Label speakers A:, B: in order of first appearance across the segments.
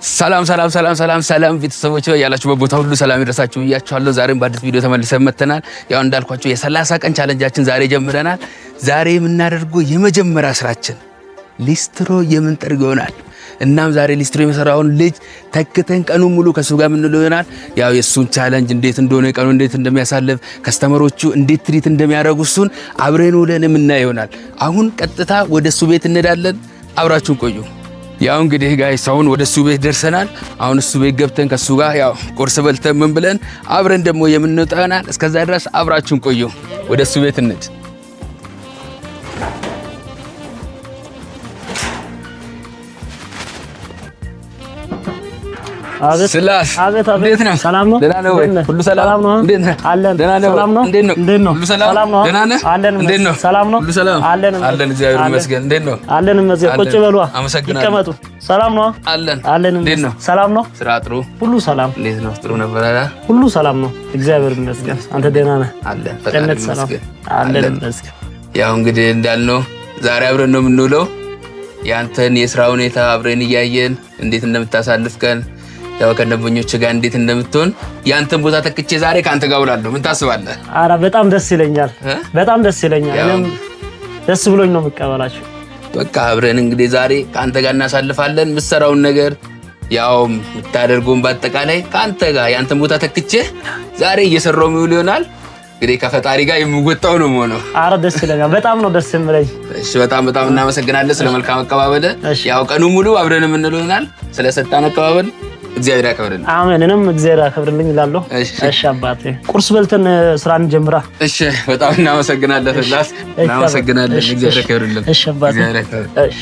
A: ሰላም ሰላም ሰላም ሰላም ሰላም ቤተሰቦች ያላችሁበት ቦታ ሁሉ ሰላም ይድረሳችሁ ብያችኋለሁ። ዛሬም በአዲስ ቪዲዮ ተመልሰን መጥተናል። ያው እንዳልኳችሁ የ30 ቀን challenge ኣችን ዛሬ ጀምረናል። ዛሬ የምናደርገው የመጀመሪያ ስራችን ሊስትሮ የምንጠርግ ይሆናል። እናም ዛሬ ሊስትሮ የሚሰራውን ልጅ ተክተን ቀኑን ሙሉ ከእሱ ጋር የምንውለው ይሆናል። ያው የእሱን challenge እንዴት እንደሆነ፣ ቀኑ እንዴት እንደሚያሳልፍ፣ customer ኦቹ እንዴት treat እንደሚያደርጉ እሱን አብረን ውለን የምናየው ይሆናል። አሁን ቀጥታ ወደ እሱ ቤት እንሄዳለን። አብራችሁን ቆዩ። ያው እንግዲህ guys አሁን ወደ እሱ ቤት ደርሰናል። አሁን እሱ ቤት ገብተን ከእሱ ጋር ያው ቁርስ በልተን ምን ብለን አብረን ደግሞ የምንወጣ ይሆናል። እስከዛ ድረስ አብራችሁን ቆዩ። ወደ እሱ ቤት እንሂድ። ስላስ እንዴት ነህ?
B: ሰላም ነው?
A: ደህና ነህ ወይ? ሁሉ ሰላም
B: ነው?
A: እንዴት ነህ?
B: አለን።
A: ደህና ነህ ወይ?
B: ሰላም ነው?
A: እንዴት ነው?
B: እንዴት ነው?
A: ሁሉ ሰላም
B: ሰላም ነው?
A: ደህና ነህ?
B: አለን።
A: እንዴት ነው?
B: ሰላም ነው?
A: ሁሉ ሰላም
B: አለን።
A: አለን። እግዚአብሔር ይመስገን። እንዴት ነው?
B: አለን። ይመስገን። ቁጭ በሉ።
A: አመሰግናለሁ።
B: ይቀመጡ። ሰላም ነው?
A: አለን።
B: አለን።
A: እንዴት ነው?
B: ሰላም ነው?
A: ስራ ጥሩ?
B: ሁሉ ሰላም።
A: እንዴት ነው? ጥሩ ነበር።
B: ሁሉ ሰላም ነው። እግዚአብሔር ይመስገን። አንተ ደህና ነህ?
A: አለን። ፈጣሪ
B: ጤንነት ሰላም?
A: ይመስገን።
B: አለን። ይመስገን።
A: ያው እንግዲህ እንዳልነው ዛሬ አብረን ነው የምንውለው። ያንተን የስራ ሁኔታ አብረን እያየን እንዴት እንደምታሳልፍ ቀን ያው ከደንበኞች ጋር እንዴት እንደምትሆን ያንተን ቦታ ተክቼ ዛሬ ከአንተ ጋር ውላለሁ። ምን ታስባለህ?
B: ኧረ በጣም ደስ ይለኛል። በጣም ደስ ይለኛል።
A: ያው
B: እኔም ደስ ብሎኝ ነው የምቀበላችሁ።
A: በቃ አብረን እንግዲህ ዛሬ ከአንተ ጋር እናሳልፋለን። የምትሰራውን ነገር ያው የምታደርገውን በአጠቃላይ ከአንተ ጋር ያንተን ቦታ ተክቼ ዛሬ እየሰራው የሚውል ይሆናል። እንግዲህ ከፈጣሪ ጋር የምወጣው ነው የምሆነው።
B: ኧረ ደስ ይለኛል። በጣም ነው ደስ የሚለኝ።
A: እሺ፣ በጣም በጣም እናመሰግናለን ስለ መልካም አቀባበል።
B: እሺ።
A: ያው ቀኑ ሙሉ አብረን የምንውል ይሆናል። ስለሰጣን አቀባበል እግዚአብሔር ያከብርልን።
B: አሜን። እኔም እግዚአብሔር ያከብርልኝ እላለሁ።
A: እሺ።
B: እሺ አባቴ፣ ቁርስ በልተን ስራ እንጀምራ።
A: እሺ፣ በጣም እናመሰግናለን። ስላስ እናመሰግናለን።
B: እሺ፣
A: እግዚአብሔር ያከብርልን።
B: እሺ አባቴ።
A: እግዚአብሔር ያከብርልን።
B: እሺ፣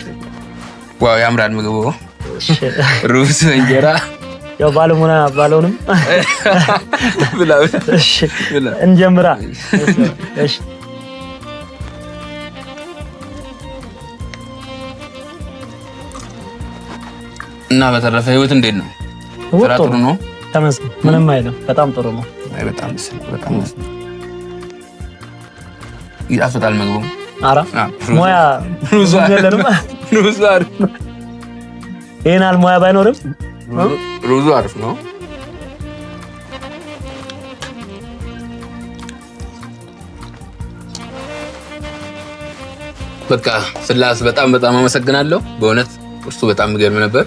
A: wow ያምራል ምግቡ።
B: እሺ።
A: ሩዝ፣ እንጀራ
B: ያው ባለሙያ ባልሆንም
A: ብላ ብላ።
B: እሺ
A: ብላ።
B: እንጀምራ። እሺ
A: እና በተረፈ ህይወት እንዴት ነው? ስራ ጥሩ ነው?
B: ተመስገን፣ ምንም አይልም። በጣም ጥሩ ነው።
A: አይ በጣም ደስ ይላል። በጣም ደስ ይላል። ይጣፍጣል ምግቡ።
B: ኧረ ሙያ
A: ሩዙ
B: ብዙም የለንም።
A: ሩዙ አሪፍ ነው።
B: ይሄን ያህል ሙያ ባይኖርም
A: ሩዙ አሪፍ ነው። በቃ ስላስ በጣም በጣም አመሰግናለሁ። በእውነት ቁርሱ በጣም የሚገርም ነበር።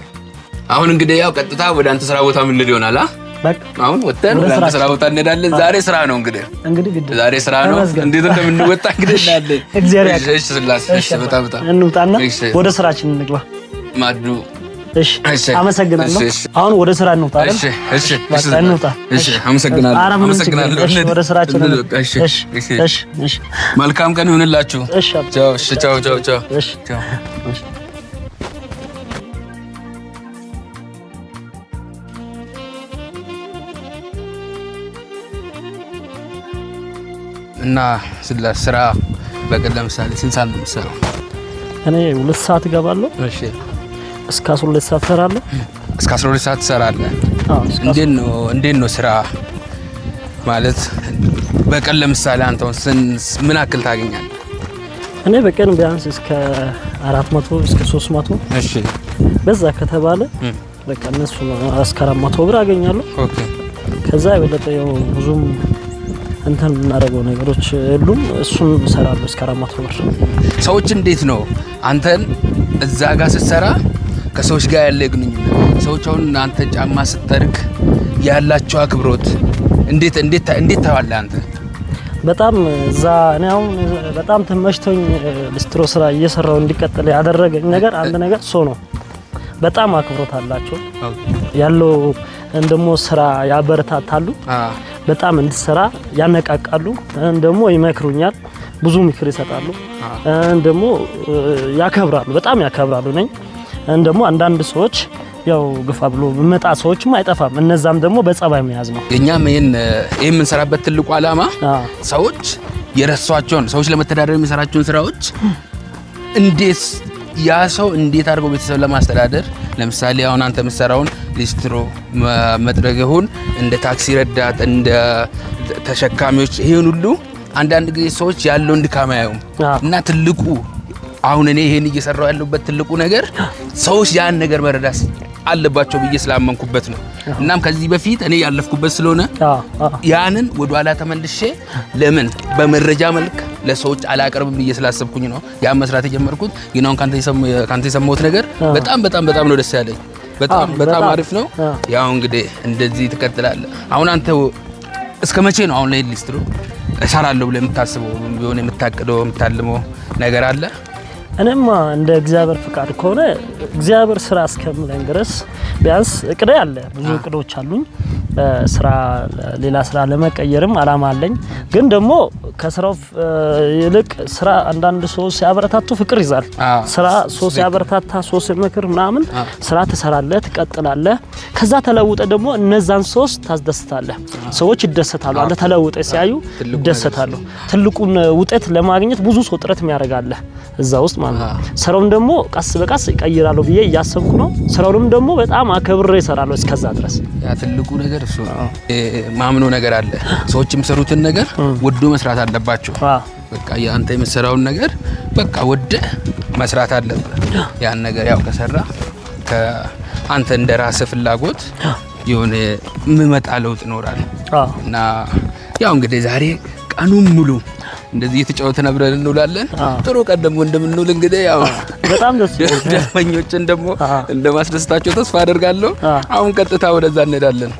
A: አሁን እንግዲህ ያው ቀጥታ ወደ አንተ ስራ ቦታ የምንሄድ ይሆናል። አ?
B: በቃ
A: አሁን ወጥተን
B: ወደ
A: ወደ አንተ
B: ስራችን።
A: ስራ ቦታ እንሄዳለን። ዛሬ ስራ ነው እንግዲህ
B: እንግዲህ ግድ
A: ዛሬ ስራ ነው።
B: ተመስገን።
A: እንዴት እንደምንወጣ እንግዲህ እናያለን።
B: እግዚአብሔር ያውቃል።
A: እሺ ስላስ፣ እሺ በጣም በጣም
B: እንውጣና
A: እሺ።
B: ወደ ስራችን እንግባ።
A: ማዱ
B: እሺ
A: እሺ።
B: አመሰግናለሁ።
A: እሺ፣ እሺ።
B: አሁን ወደ ስራ እንውጣ አይደል?
A: እሺ፣ እሺ፣
B: በቃ
A: እሺ፣
B: እንውጣ።
A: እሺ፣ አመሰግናለሁ።
B: ኧረ ምንም ችግር
A: አመሰግናለሁ።
B: የለም። እሺ፣ ወደ ስራችን
A: እንሂድ
B: እንውጣ።
A: በቃ። እሺ፣
B: እሺ፣
A: እሺ።
B: እሺ፣ እሺ፣
A: መልካም ቀን ይሁንላችሁ።
B: እሺ፣
A: ቻው። እሺ፣ ቻው፣ ቻው፣ ቻው፣
B: እሺ፣
A: ቻው።
B: እሺ።
A: እና ስለ ስራ በቀን ለምሳሌ ስንት ሰዓት ነው የምትሰራው?
B: እኔ 2 ሰዓት እገባለሁ
A: እሺ፣
B: እስከ 12 ሰዓት እሰራለሁ።
A: እስከ 12 ሰዓት ትሰራለህ?
B: አዎ እስከ
A: እንዴት ነው ስራ ማለት በቀን ለምሳሌ አንተ አሁን ምን ያክል ታገኛለህ?
B: እኔ በቀን ቢያንስ እስከ 400 እስከ 300
A: እሺ፣
B: በዛ ከተባለ በቃ እነሱ እስከ 400 ብር አገኛለሁ።
A: okay።
B: ከዛ የበለጠ ያው ብዙም እንትን የምናደርገው ነገሮች የሉም። እሱን እሰራለሁ እስከ 400 ብር።
A: ሰዎች እንዴት ነው አንተን እዛ ጋር ስትሰራ ከሰዎች ጋር ያለ ግንኙነት? ሰዎች አሁን አንተ ጫማ ስትጠርግ ያላቸው አክብሮት እንዴት እንዴት እንዴት ታዋለህ አንተ?
B: በጣም እዛ እኔ አሁን በጣም ተመችቶኝ ሊስትሮ ስራ እየሰራው እንዲቀጥል ያደረገኝ ነገር አንድ ነገር ሰው ነው። በጣም አክብሮት አላቸው ያለው ደግሞ ስራ ያበረታታሉ። በጣም እንድሰራ ያነቃቃሉ። ደግሞ ይመክሩኛል፣ ብዙ ምክር ይሰጣሉ። ደግሞ ያከብራሉ፣ በጣም ያከብራሉ ነኝ። ደግሞ አንዳንድ ሰዎች ያው ግፋ ብሎ መጣ ሰዎችም አይጠፋም። እነዛም ደግሞ በጸባይ መያዝ ነው።
A: የኛም ይሄን የምንሰራበት ትልቁ ዓላማ ሰዎች የረሷቸውን ሰዎች ለመተዳደር የሚሰራቸውን ስራዎች እንዴት ያ ሰው እንዴት አድርጎ ቤተሰብ ለማስተዳደር ለምሳሌ አሁን አንተ የምትሰራውን ሊስትሮ መጥረግ ይሁን እንደ ታክሲ ረዳት እንደ ተሸካሚዎች ይሄን ሁሉ አንዳንድ ጊዜ ሰዎች ያለውን ድካም አያዩም። እና ትልቁ አሁን እኔ ይሄን እየሰራው ያለሁበት ትልቁ ነገር ሰዎች ያን ነገር መረዳት አለባቸው ብዬ ስላመንኩበት ነው። እናም ከዚህ በፊት እኔ ያለፍኩበት ስለሆነ ያንን ወደኋላ ተመልሼ ለምን በመረጃ መልክ ለሰዎች አላቀርብም ብዬ ስላሰብኩኝ ነው ያን መስራት የጀመርኩት። ግን አሁን ካንተ የሰማሁት ነገር በጣም በጣም በጣም ነው ደስ ያለኝ። በጣም በጣም አሪፍ ነው። ያው እንግዲህ እንደዚህ ትቀጥላለህ። አሁን አንተ እስከ መቼ ነው አሁን ላይ ሊስትሮ እሰራለሁ ብለህ የምታስበው ቢሆን የምታቅደው የምታልመው ነገር አለ?
B: እኔማ እንደ እግዚአብሔር ፍቃድ ከሆነ እግዚአብሔር ስራ እስከምለኝ ድረስ ቢያንስ እቅዴ አለ። ብዙ እቅዶች አሉኝ። ስራ ሌላ ስራ ለመቀየርም አላማ አለኝ። ግን ደግሞ ከስራው ይልቅ ስራ አንዳንድ ሰው ሲያበረታቱ ፍቅር ይዛል። ስራ ሰው ሲያበረታታ ሰው ሲመክር ምናምን ስራ ትሰራለህ፣ ትቀጥላለህ። ከዛ ተለውጠ ደግሞ እነዛን ሰዎች ታስደስታለህ። ሰዎች ይደሰታሉ። አንተ ተለውጠ ሲያዩ ይደሰታሉ። ትልቁን ውጤት ለማግኘት ብዙ ሰው ጥረት የሚያደርጋለህ እዛ ውስጥ ማለት ነው። ስራውን ደግሞ ቀስ በቀስ እቀይራለሁ ብዬ እያሰብኩ ነው። ስራውንም ደግሞ በጣም አከብሬ እሰራለሁ እስከዛ ድረስ።
A: ያ ትልቁ ነገር እሱ ነው። ማምኖ ነገር አለ። ሰዎች የሚሰሩትን ነገር ወዶ መስራት አለባቸው። በቃ ያንተ የምትሰራውን ነገር በቃ ወደ መስራት አለብህ። ያን ነገር ያው ከሰራ ከአንተ እንደ ራስህ ፍላጎት የሆነ የሚመጣ ለውጥ ይኖራል። እና ያው እንግዲህ ዛሬ ቀኑን ሙሉ እንደዚህ እየተጫወተን አብረን እንውላለን። ጥሩ ቀን ደግሞ እንደምንውል እንግዲህ ያው
B: በጣም ደስ ይላል።
A: ደንበኞችን ደግሞ እንደማስደስታቸው ተስፋ አደርጋለሁ። አሁን ቀጥታ ወደዛ እንሄዳለን።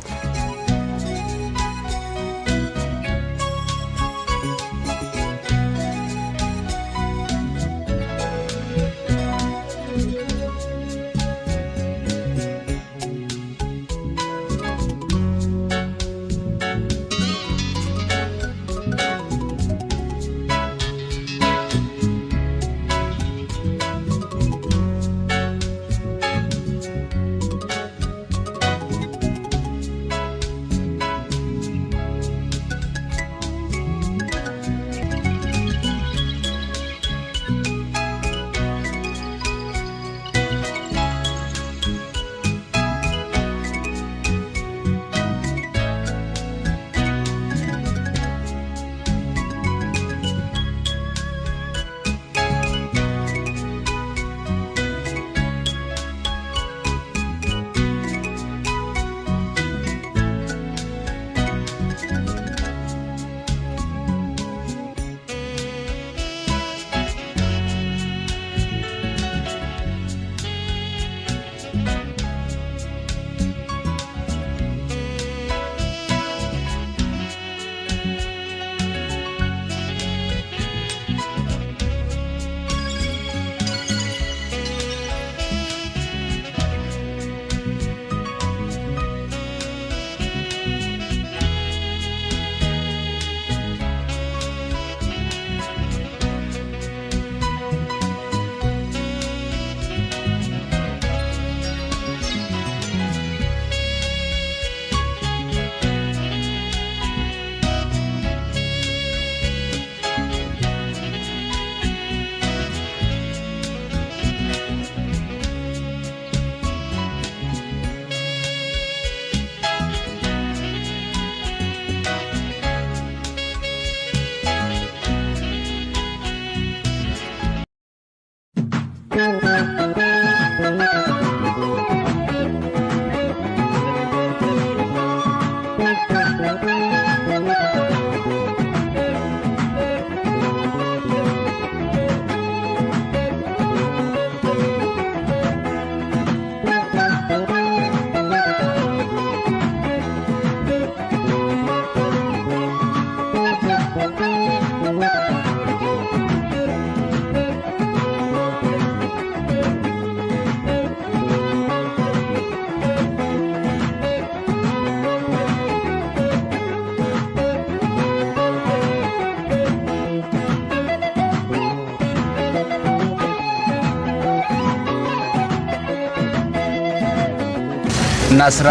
A: እና ስራ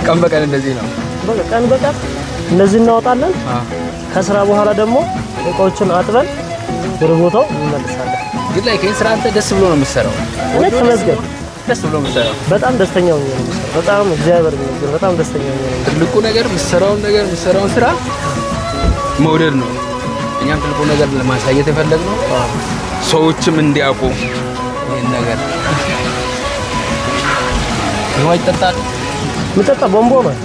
A: ቀን በቀን እንደዚህ ነው።
B: በቃ ቀን በቀን እንደዚህ እናወጣለን። ከስራ በኋላ ደግሞ እቃዎችን አጥበን ወደ ቦታው እንመልሳለን።
A: ግን ላይ ከዚህ ስራ አንተ ደስ ብሎ ነው የምትሰራው?
B: እኔ ተመስገን
A: ደስ ብሎ ነው የምትሰራው።
B: በጣም ደስተኛ ሆኜ ነው የምሰራው። በጣም እግዚአብሔር ይመስገን በጣም ደስተኛ ሆኜ ነው።
A: ትልቁ ነገር የምትሰራውን ነገር የምትሰራውን ስራ መውደድ ነው። እኛም ትልቁ ነገር ለማሳየት የፈለግነው ሰዎችም እንዲያውቁ ይሄን ነገር። ውሃ ይጠጣል።
B: ምጠጣ ቦምቦ ነው።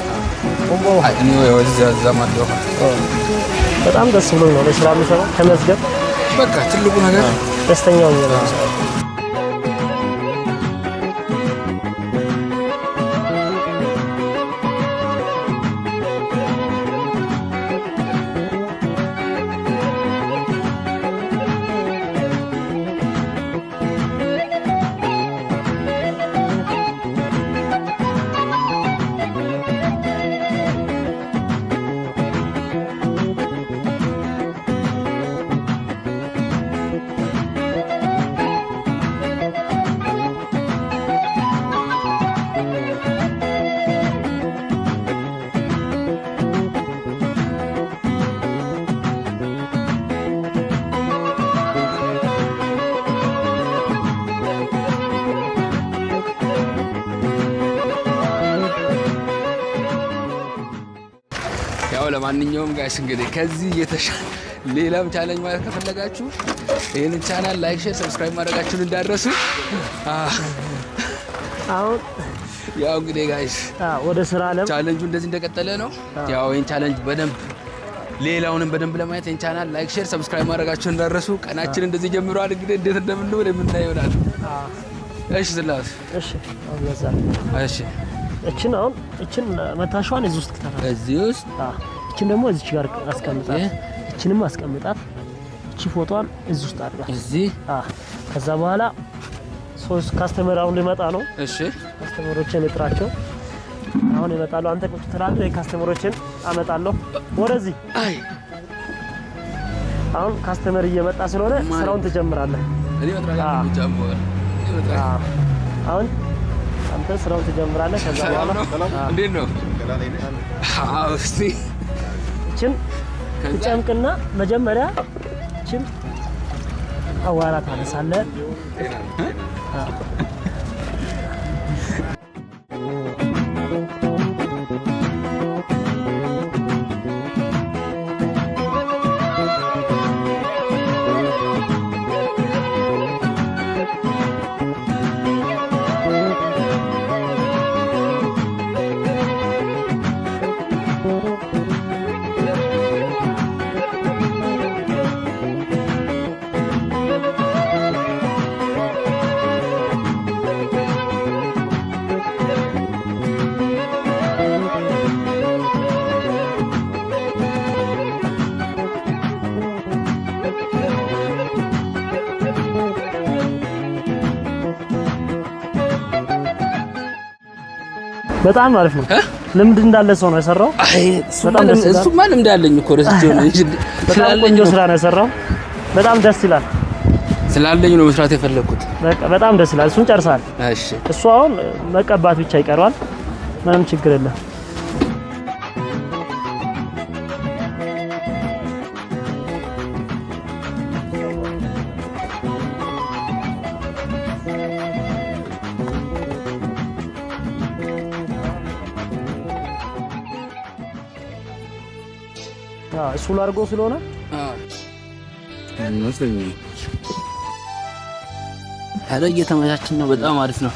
B: ቦምቦ
A: አይ እኔ ወደዛ እዛ ማለት ውሃ
B: በጣም ደስ ብሎኝ ነው ስራ የምሰራው። ተመስገን።
A: በቃ ትልቁ ነገር
B: ደስተኛ ሆኜ ነው የምሰራው።
A: ያው ለማንኛውም guys እንግዲህ ከዚህ የተሻለ ሌላም challenge ማለት ከፈለጋችሁ ይህንን channel like፣ share፣ subscribe ማድረጋችሁን እንዳትረሱ።
B: አሁን
A: ያው እንግዲህ guys
B: ወደ ስራ አለም
A: ቻለንጁ እንደዚህ እንደቀጠለ ነው። ያው ይህን challenge በደንብ ሌላውንም በደንብ ለማየት ይህን channel like፣ share፣ subscribe ማድረጋችሁን እንዳትረሱ። ቀናችን እንደዚህ ጀምረዋል። እንግዲህ እንዴት እንደምንውል የምናየው ይሆናል። እሺ ስላስ
B: እሺ፣ አሁን ለዛ
A: እሺ፣
B: እችን አሁን እችን መታሿን እዚህ ውስጥ ክተታት።
A: እዚህ ውስጥ
B: እችን ደግሞ እዚች ጋር አስቀምጣት። እችንም አስቀምጣት። እቺ ፎቶዋን እዚህ ውስጥ አድርጋት።
A: እዚህ
B: ከዛ በኋላ ሶስት customer አሁን ሊመጣ ነው።
A: እሺ፣
B: customer ኦችን እጥራቸው አሁን ይመጣሉ። አንተ ቁጭ ትላለህ፣ customer ኦችን አመጣለሁ ወደዚህ።
A: አይ
B: አሁን customer እየመጣ ስለሆነ ስራውን ትጀምራለህ።
A: እኔ
B: አሁን አንተ ስራውን ትጀምራለህ። ከዛ በኋላ
A: እንዴት ነው? አዎ፣ እስቲ
B: እችን ትጨምቅና መጀመሪያ እችን አዋራ ታነሳለህ። በጣም አሪፍ ነው። ልምድ እንዳለ ሰው ነው የሰራው። በጣም ደስ ይላል።
A: እሱማ ልምድ አለኝ እኮ ረስቼው ነው እንጂ
B: በጣም ቆንጆ ስራ ነው የሰራው። በጣም ደስ ይላል።
A: ስላለኝ ነው መስራት የፈለኩት።
B: በቃ በጣም ደስ ይላል። እሱን ጨርሰሃል።
A: እሺ፣
B: እሱ አሁን መቀባት ብቻ ይቀረዋል። ምንም ችግር የለም። እሱ ላድርጎ ስለሆነ
A: ኧረ እየተመቻችን ነው። በጣም አሪፍ ነው።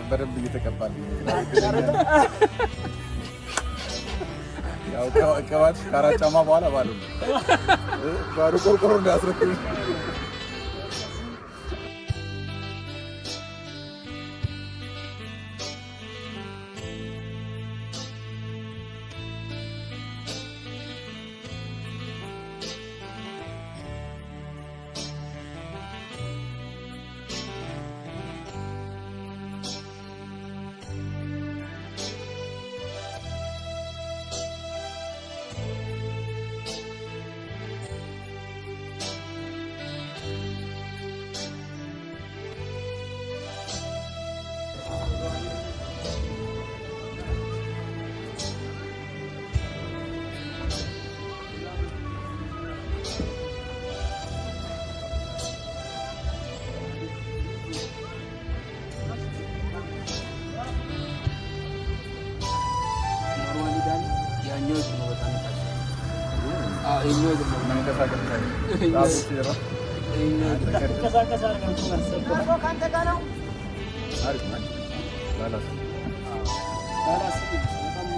C: በደንብ እየተቀባልኝ ቅባት ከአራት ጫማ በኋላ ባዶ ባዶ ቆርቆሮ እንዳያስረክብ።
A: ይሄኛው እግር ነው በጣም የታሸው። አዎ ይሄኛው እግር ነው።
C: መንቀሳቀስ ላይ ጣቱ ሲራ
A: ይሄኛው እግር።
B: እንቀሳቀስ አድርገን
C: አሪፍ ነው። ላላስ
B: በጣም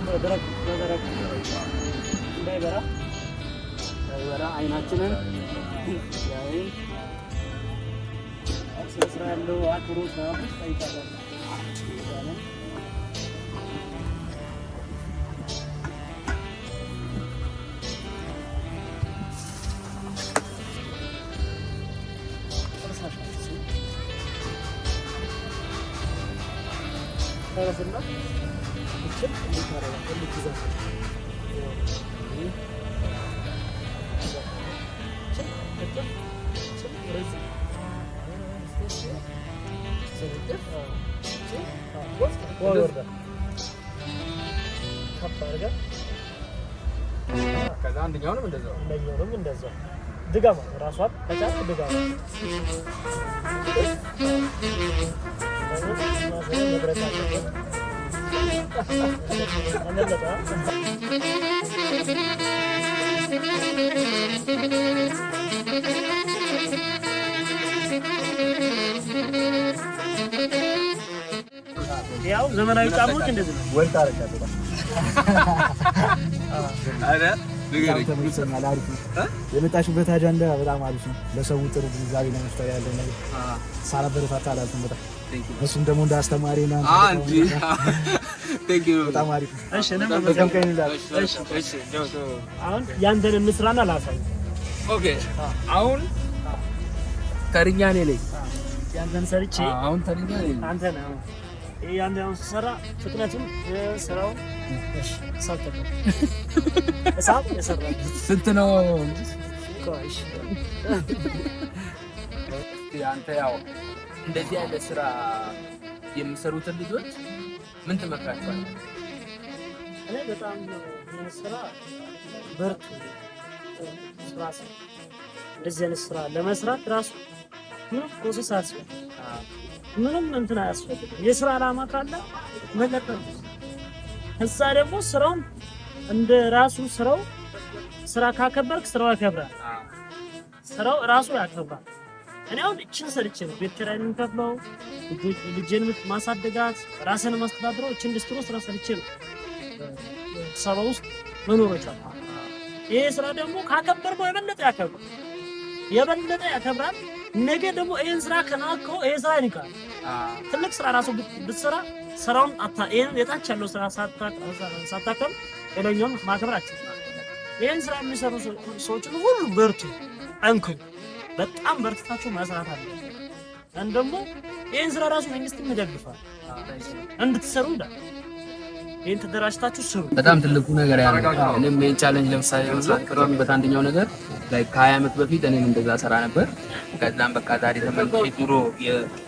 B: ወረደ። ደረቅ በደረቅ እንዳይበራ።
A: እንዳይበራ አይናችንን ያይ።
B: ስለ ስራ ያለው አክብሮት ምናምን ትጠይቃለህ። ጥርሳሽ እሱ ተረፍና እችን እንዴት ታደርጋለህ? እንዴት ይዛታል? እችን እጥፍ፣ እችን ወደዚህ
A: ስንጥፍ
B: ውሃ ይወርዳል። ከፍ አድርገህ
A: ከዛ አንደኛውንም እንደዛው።
B: አንደኛውንም እንደዛው ድገማ። ራሷን ከጫፍ ድገማ። መድረቅ አለበት። አመለጠ። ያው ዘመናዊ ጫማዎች እንደዚህ ነው።
C: ወርቅ አደርጋለሁ።
A: ኧረ ንገረኝ።
C: በጣም ተመችቶኛል። አሪፍ ነው። የመጣሽበት አጀንዳ በጣም አሪፍ ነው። ለሰው ጥሩ ግንዛቤ ለመፍጠር ያለው ነገር ሳላበረታታ አላልፍም። በጣም እሱም ደግሞ እንደ አስተማሪ ነው።
A: Thank you.
C: በጣም አሪፍ ነው።
B: እሺ፣ እኔም
C: መልካም ቀን ይሁንልህ።
A: እሺ እሺ
B: አሁን ያንተን እንስራና ላሳይ።
A: Okay፣ አሁን ተረኛ እኔ ነኝ።
B: ያንተን ሰርቼ
A: አሁን ተረኛ እኔ ነኝ።
B: አንተ ነህ አሁን። ይሄ ያንተ አሁን ስትሰራ ፍጥነቱን ስራው እሺ፣ እሳት ተቀበል። እሳት የሰራ
A: ስንት ነው?
B: ቆይ፣ እሺ።
A: አንተ ያው እንደዚህ አይነት ስራ የሚሰሩትን ልጆች ምን ትመክራቸዋለህ?
B: እኔ በጣም ይህን ስራ በርቱ፣ ስራ ስሩ። እንደዚህ አይነት ስራ ለመስራት ራሱ ምንም process አያስፈልግም፣ ምንም እንትን አያስፈልግም። የስራ ዓላማ ካለ መቀጠል ነው። ከዛ ደግሞ ስራውን እንደ ራሱ ስራው ስራ ካከበርክ ስራው ያከብራል። ስራው ራሱ ያከብራል። እኔ አሁን እችን ሰርቼ ነው ቤት ኪራይ የምከፍለው፣ ልጄን ማሳደጋት፣ ራስን ማስተዳድረው እችን ሊስትሮ ስራ ሰርቼ ነው አዲስ አበባ ውስጥ መኖር የቻልኩት። ይሄ ስራ ደግሞ ካከበርከው የበለጠ ያከብራል፣ የበለጠ ያከብራል። ነገ ደግሞ ይሄን ስራ ከናቅከው ይሄ ስራ ይንቃል። ትልቅ ስራ ራሱ ብትሰራ ስራውን አታ ይሄን የታች ያለው ስራ ሳታከብር ሌላኛውን ማክበር አትችልም። ይሄን ስራ የሚሰሩ ሰዎችን ሁሉ በርቱ፣ ጠንክሩ። በጣም በርትታችሁ መስራት አለ። ደግሞ ይሄን ስራ ራሱ መንግስትም ይደግፋል እንድትሰሩ ይላል። ይሄን ተደራጅታችሁ ስሩ።
A: በጣም ትልቁ ነገር ያ ነው። እኔም ይሄን challenge ለምሳሌ ለመስራት የቀረብኩበት አንደኛው ነገር like ከ20 ዓመት በፊት እኔም እንደዛ ሰራ ነበር። ከዛም በቃ ዛሬ ተመልሼ ድሮ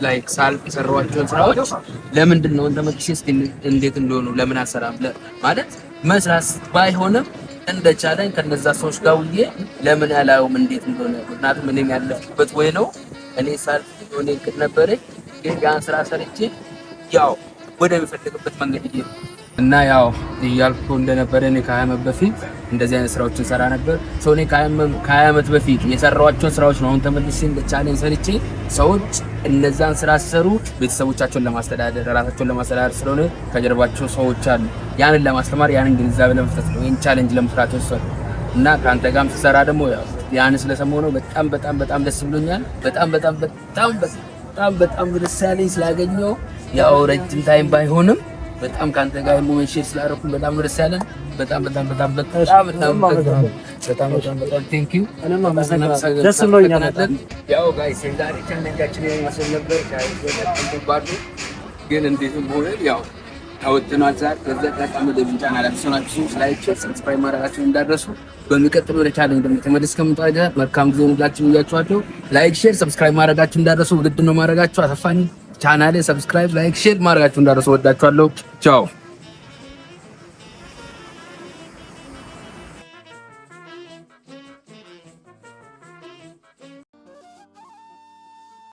A: like ሳልፍ የሰራኋቸውን ስራዎች ለምንድን ነው ተመልሼ እስኪ እንዴት እንደሆኑ ለምን አልሰራም ማለት መስራት ባይሆንም እንደ challenge ከነዛ ሰዎች ጋር ውዬ ለምን አላየውም እንዴት እንደሆነ፣ ምክንያቱም እኔም ያለፍኩበት ወይ ነው። እኔ ሳልፍ የሆነ እቅድ ነበረኝ፣ ግን ያን ስራ ሰርቼ ያው ወደሚፈልግበት መንገድ እየሄድኩ እና ያው እያልኩ እንደነበረ እኔ ከ20 ዓመት በፊት እንደዚህ አይነት ስራዎችን ሰራ ነበር። So እኔ ከ20 ዓመት በፊት የሰራኋቸውን ስራዎች ነው አሁን ተመልሼ እንደ challenge ሰርቼ ሰዎች እነዛን ስራ ሲሰሩ ቤተሰቦቻቸውን ለማስተዳደር፣ ራሳቸውን ለማስተዳደር ስለሆነ ከጀርባቸው ሰዎች አሉ። ያንን ለማስተማር፣ ያንን ግንዛቤ ለመፍጠር ነው ይህን challenge ለመስራት ወሰንኩ እና ከአንተ ጋርም ስሰራ ደግሞ ያው ያን ስለሰማሁ ነው በጣም በጣም በጣም ደስ ብሎኛል። በጣም በጣም በጣም በጣም በጣም ደስ ያለኝ ስላገኘው ያው ረጅም time ባይሆንም በጣም ከአንተ ጋር moment share ስላደረኩኝ በጣም ነው ደስ ያለን። በጣም በጣም በጣም በጣም በጣም በጣም በጣም በጣም thank you።
B: እኔም አመሰግናለሁ። ደስ ብሎኛል በጣም።
A: ያው guys የዛሬ challenge ኣችን ይመስል ነበር። ከባድ ነው ግን እንዴትም ሆነ ያው ተወጥኗል። ዛሬ በዛ አጋጣሚ ለዚህ ቻናል አዲስ ሆናችሁ like፣ share፣ subscribe ማድረጋችሁን እንዳትረሱ። በሚቀጥለው ወደ challenge ደግሞ ተመልሰን እስከምንመጣ መልካም ጊዜ ይሁንላችሁ ብያችኋለሁ። Like፣ share፣ subscribe ማድረጋችሁ እንዳትረሱ። ውድድ ነው ማድረጋችሁ። አሰፋኝ ቻናሌ subscribe፣ like፣ share ማድረጋችሁ እንዳትረሱ። ወዳችኋለሁ። ቻው።